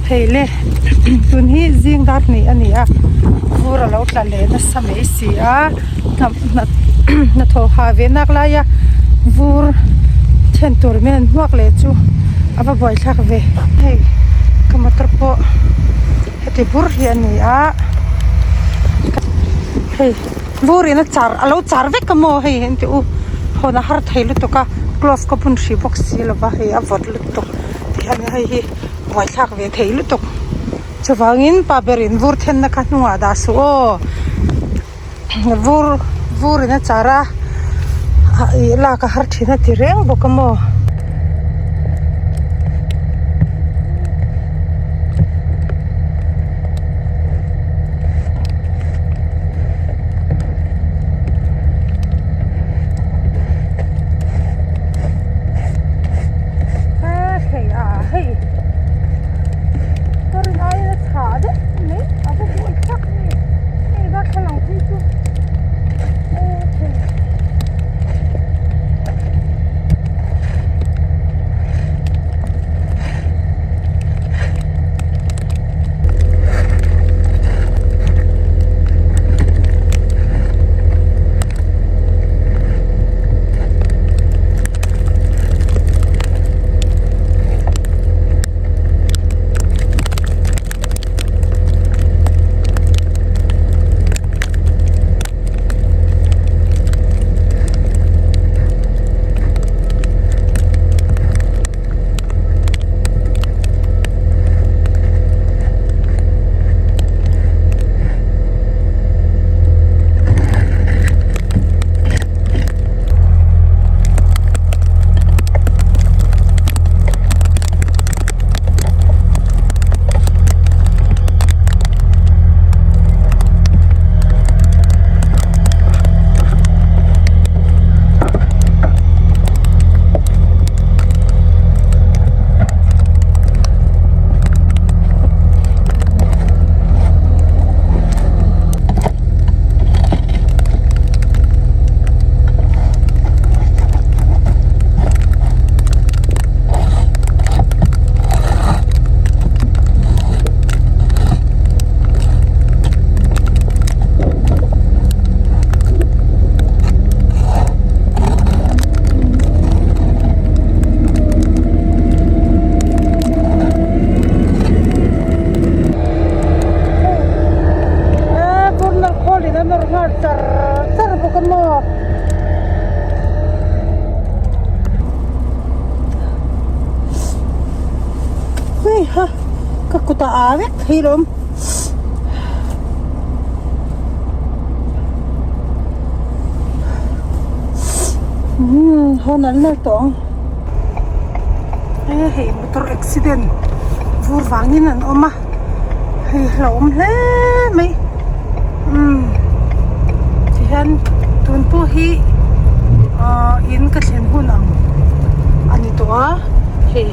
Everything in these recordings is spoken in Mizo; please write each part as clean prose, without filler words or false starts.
Hei le tun hi zing dar hnih a ni a vur a lo tla leh nasa mai si a hnathawh hah ve nak lai a vur then tur min an hmuak leh chu a va buaithlak ve hei ka motor pawh heti bur hi a ni a hei vur in a char a lo char vek a maw hei an ti u hawn a har thei lutuk a glove ka bun hrih bawk si lova hei a vawt lutuk tihian hei hi buaithlak ve thei lutuk chuvangin pa berin vur thenna kha hnungah dah suh aw vur vur in a char a ih lak a har thin a ti reng bawk a maw. Hei a hei ka rin aiin a chhah deuh mai a va buai tak mai hei darthlalang phei chu okay. Char char bawk a maw hei ha ka kut a ah vek thei lawm umm hawn an la tawh ang e hei motor accident vur vangin an awm a. Hei hlauhawm hle mai umm tihian tun pawh hi ahh in ka thlen hun ang a ni tawh a hei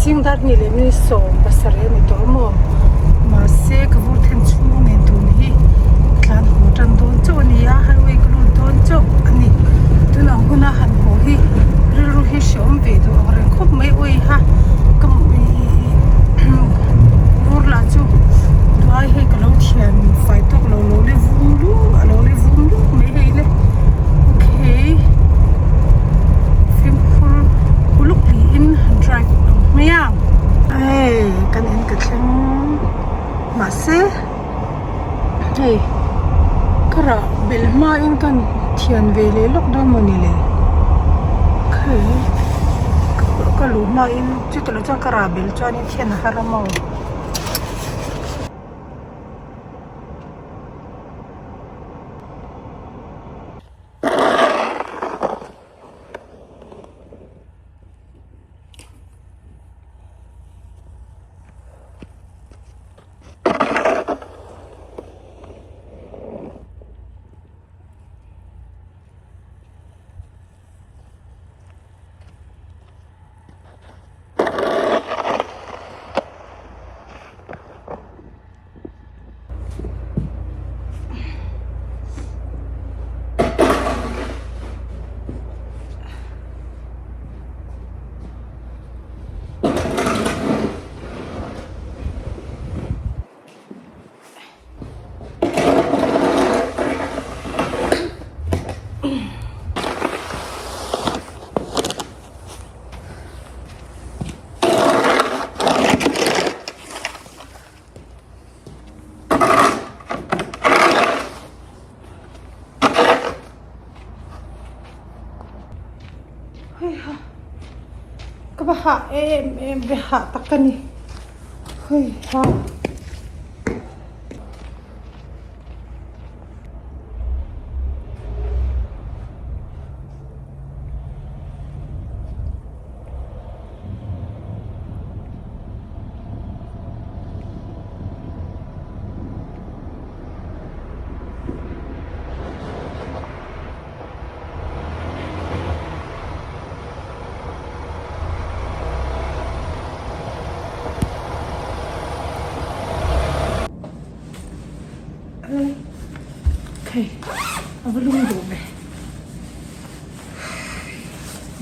chingdar ni leh mi 17 a ni tawh a maw mahse ka vur then chhung nen tun hi ka tlan haw tan dawn chauh a ni a highway ka lut dawn chauh a ni tunah huna han haw hi rilru hi hrehawm ve duh ang reng khawp mai awiha ka Vur lah chu duai hei ka lo thian fai tawk lo lo le vum lup a lo le vum lup mai hei le okay fimkhur uluk niin han drive ang mai a hei kan in ka thleng mahse hei ka rah belh hma in ka thian ve leh lawk dawn mawni le okay ka luh hma in chutah lah chuan ka rah belh chuan in thian a har a maw. em em ve hah tak a ni hei ha. Hei a va lum duh ve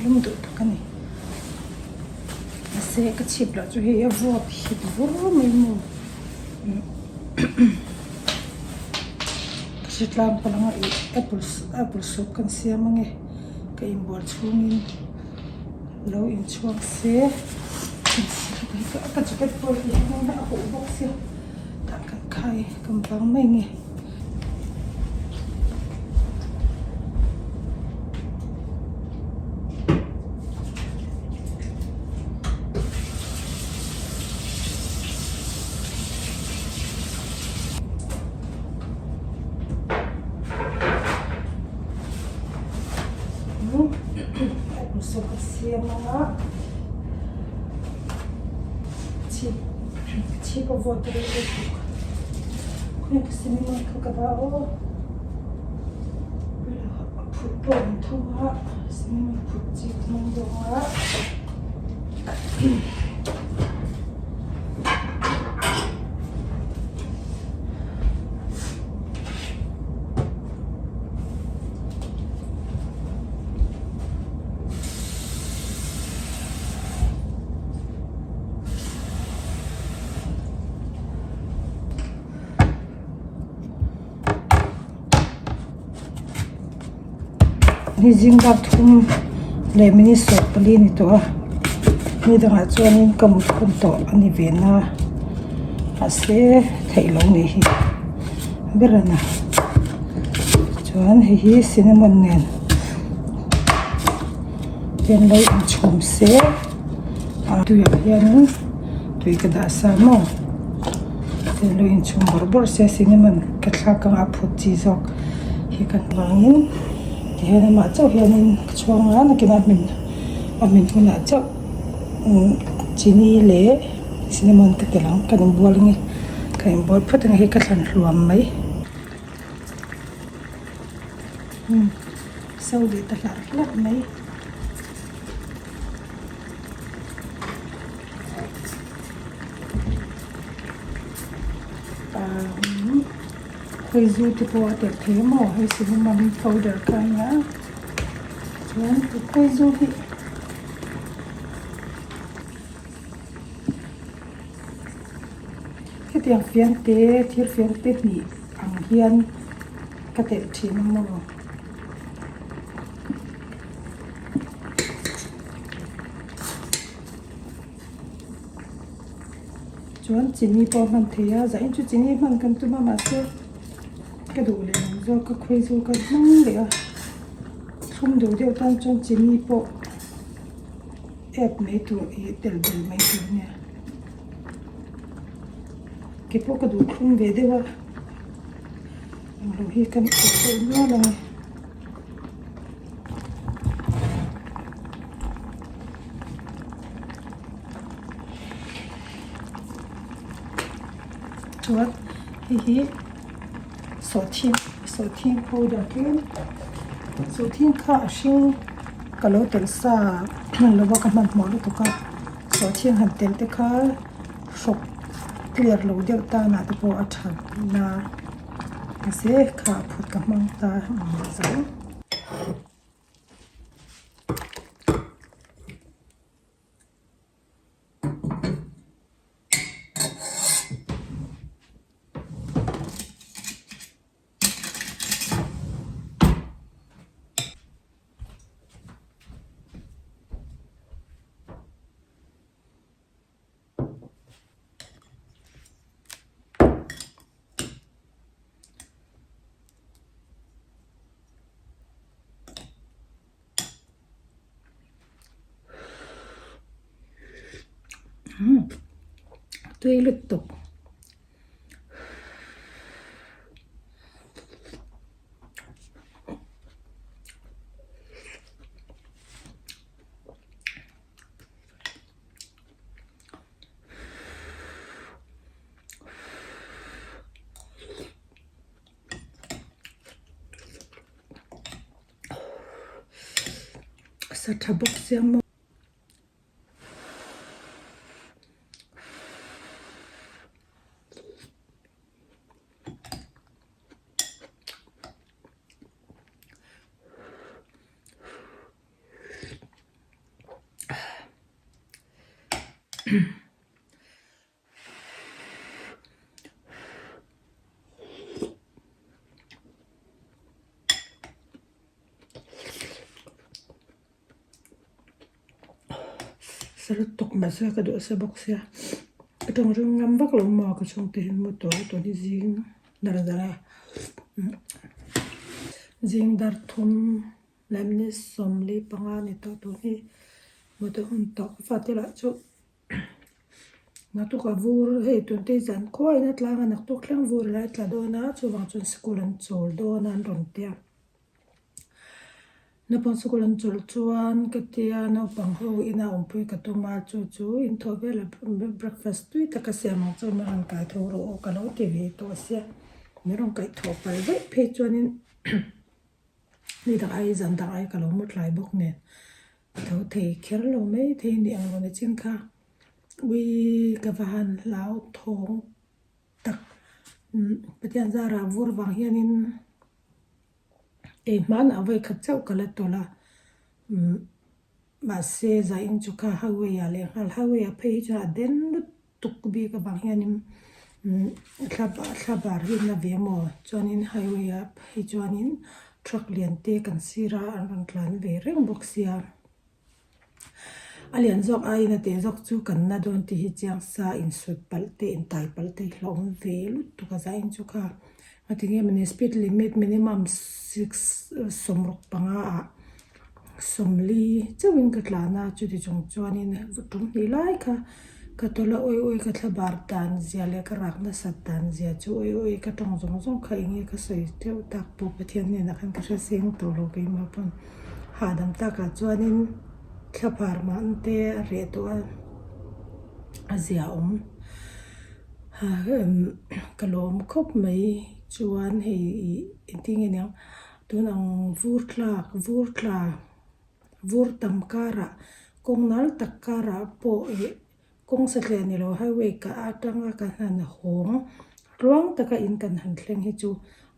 lum duh tak a ni mahse ka chhip lah chu hei a vawt hit vur mai maw ka hre tlang palh ang a ih apple apple soup kan siam ange ka inbual chhungin lo inchhuak se ka jacket pawh hi a huh bawk sia. Tah kan khai kan bang mai nge. Siam anga chhip chhip a vawt rei lutuk khawnge ka cinnamon kha ka dah aw a phut pawh a awm tho a cinnamon phut chi ka hmang bawk a. Ni zing dar thum leh minute 14 ni tawh a ni dangah chuanin ka mut khum tawh a ni ve na mahse theih loh nih hi ber a na chuan hei hi cinnamon nen. Hian lo inchhum se a tuiah hianin tui ka dah sa maw hian lo inchhum bawrh bawrh se cinnamon ka thlak anga a phut chi zawk hi ka vangin tihian amah chauh hianin ka chhuang a nakinah a hmin a hmin hunah chauh chini leh cinnamon ka telh ang kan inbual ange ka inbual phawt ange hei ka thlan hluam mai. So leh ta hlarh hlarh mai. Umm hei zu te pawh a telh thei a maw hei cinnamon powder kha a nia chuan hei zu hi hetiang fian te thir fian te hnih ang hian ka telh thin a maw. Chuan chini pawh a hman thei a zahin chu chini hman kan tum a mahse ka duh leh lo zawk ka khawi zawk a hmang leh a thlum duh deuh tan chuan chini pawh add mai tur ih tel belh mai tur a nia keipawh ka duh thlum ve deuh a. Englo hi kan ei deuh nual ang e. Chuan hei hi sawhthing sawhthing powder tlem sawhthing kha a hring ka lo telh sa hman lova ka hmanhmawh lutuk a sawhthing han telh te kha hrawk clear lo deuh tanah te pawh a that na mahse kha a phut ka hmang ta ang zo. Tui lutuk. Sa tha bawk sia maw. Sa lutuk mahse ka duh asa bawk sia ka tawng ring ngam vak lo maw ka chhungte hian motor a tawh hi zing dar dar a zing dar thum leh minute 45 a ni tawh tun hi motor hun tawh ka fate lah chu. Naktuk a vur hei tun te zan khuaiin a tlang a naktuk thleng vur lai a tla dawn a chuvang chuan sikul an chawl dawn a an rawn ti a naupang sikul an chawlh chuan ka tia naupang ho ina awmpui ka tum a chu chu inthawh velah breakfast tui taka siam ang chuan min rawn kai tho rawh aw ka lo ti ve tawh sia min rawn kaih thawh palh daih phei chuanin ni dang ai zan dang ai ka lo mu tlai bawk nen. Tho thei kher lo mai thei ni ang rawn i chin kha. Ui ka va han hlau thawng tak Pathian zarah vur vang hianin ei hmanah vawi khat chauh ka la tawlh a mahse zain chu kha highway ah leh nghal highway ah phei hi chuan a den lutuk bik avang hianin thla bar hi na ve maw chuanin highway ah phei chuanin truck lian te kan sir a an rawn tlan ve reng bawk sia a lian zawk aiin a teh zawk chu kan na dawn tih hi chiang sa insut palh te intai palh te hi hlauhawm ve lutuk a zain chu kha ngatinge mawni speed limit minimum six 65 ah 40 chauhin ka tlan a chuti chung chuanin tum hnih lai kha ka tawlh a awi awi ka thla bar dan zia leh ka rak nasat dan zia chu awi awi ka tawng zawng zawng kha eng nge ka sawi teuh tak pawh Pathian hnenah khan ka hre seng tawh lo keimah pawn hahdam takah chuanin thla bar mah te a reh tawh a a zia awm ka lawm khawp mai chuan hei ih engtin nge niang. Tun ang vur tlak, vur tla, vur tam karah, kawng nal tak karah pawh ih kawng satliah ni lo highway kah atanga kan han hawng tluang taka in kan han thleng hi chu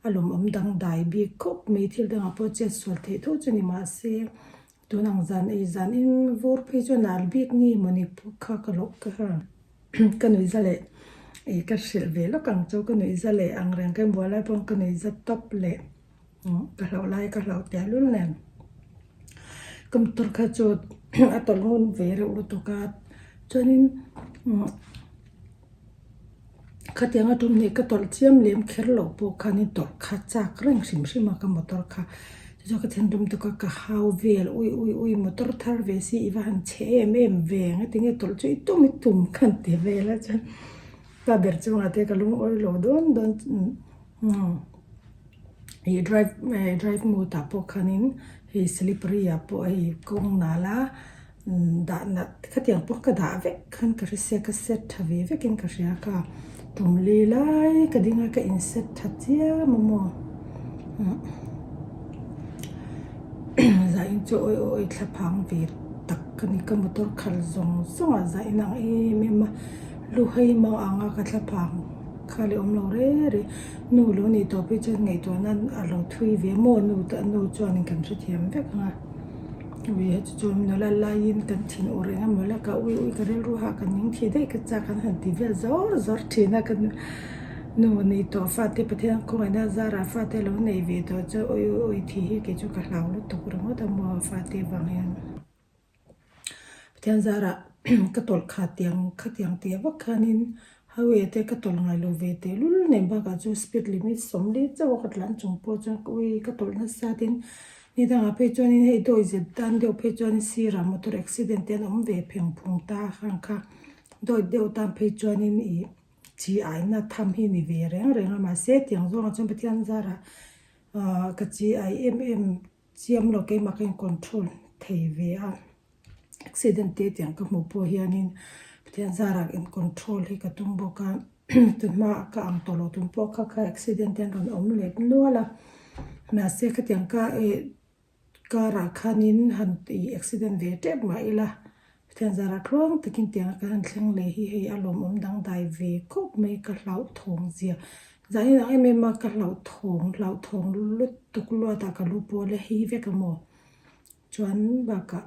a lawmawm dangdai bik khawp mai. Thil dangah pawh chet sual theih tho chu ni mahse tun ang zan ei zan in vur phei chu nal bik ni mawni kha ka lawh ka ka nuihza leh ih ka hrilh ve lawk ang chu ka nuihza leh ang reng ka inbual lai pawh ka nuihza tawp leh ka hlauh lai ka hlauh teh lul nen ka motor kha chu a tawlh ngun ve reuh lutuk a chuanin khatianga tum hnih ka tawlh chiam lem kher loh pawh khanin tawlh kha chak reng hrim hrim a ka motor kha chu ka thinrim tuk a ka hau vel ui ui ui motor thar ve si i va han chhe em em ve ngatinge tawlh chu i tum i tum ka han ti vel a chuan pa ber chungah te ka lungawi lo dawn dawn ih drive drive mode ah pawh khanin hei slippery ah pawh hei kawng nal a dah nat khatiang pawh ka dah vek khan ka hre sia ka set tha ve vekin ka hria kha tum li lai ka ding a ka in set tha chiam a maw zain chu awi awi thla phang ve tak ka ni ka motor khalh zawng zawng ah zain ang em em a lu hei mang ang a ka thla phang kha leh awm lo reng reng nu lo nih tawh phei chuan ngaihtuah nan a lo thui ve maw nu te nu chuanin kan hrethiam vek ang a. Ui heti chuan nula laiin kan thin ur eng emaw lek a ui ui ka rilru ha ka ning thih daih ka chak an han ti vel zawr zawr thin a ka nu nei tawh fate Pathian khawngaihna zarah fate lo nei ve tawh chu ui ui ui thih hi kei chu ka hlau lutuk ringawt a maw fate vang hian. Pathian zarah ka tawlh kha tiang khatiang tih vak khanin highway te ka tawlh ngai lo ve teh lul nen bakah chu speed limit 40 chauh a ka tlan chung pawh chuan ui ka tawlh nasa tin ni dangah phei chuanin hei dawi zet dan deuh phei chuanin sirah motor accident te an awm ve pheng phung ta ang kha. Dawt deuh tan phei chuanin ih chi aina tham hi ni ve reng reng a mahse tiang zawngah chuan Pathian zarah ah ka chi ai em em chiam lo keimah ka in control thei ve a accident te tiang ka hmuh pawh hianin Pathian zarah in control hi ka tum bawk a tunhma ka ang tawh lo tum pawh kha kha accident te an rawn awm leh nual a mahse khatiang ka eh. Car ah khanin han tih accident ve tep mah ila Pathian zarah tluang takin tiang a kan han thleng leh hi hei a lawmawm dangdai ve khawp mai ka hlauhthawng zia zah in ang em em a ka hlauhthawng hlauhthawng lutuk luat ah ka lu pawh la hei vek a maw chuan bakah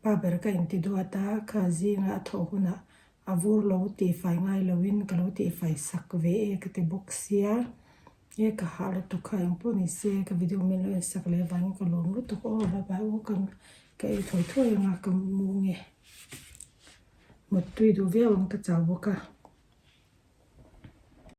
pa ber ka inti duat a kha zinga a thawh hunah a vur lo tihfai ngai loin ka lo tihfai sak ve e ka ti bawk sia. He ka hah lutuk kha eng pawh ni se ka video min lo en sak leh avangin ka lawm lutuk aw bye bye aw ka ka ei thawi thawi anga ka mu nge muttui duh viau ang ka chau bawk a.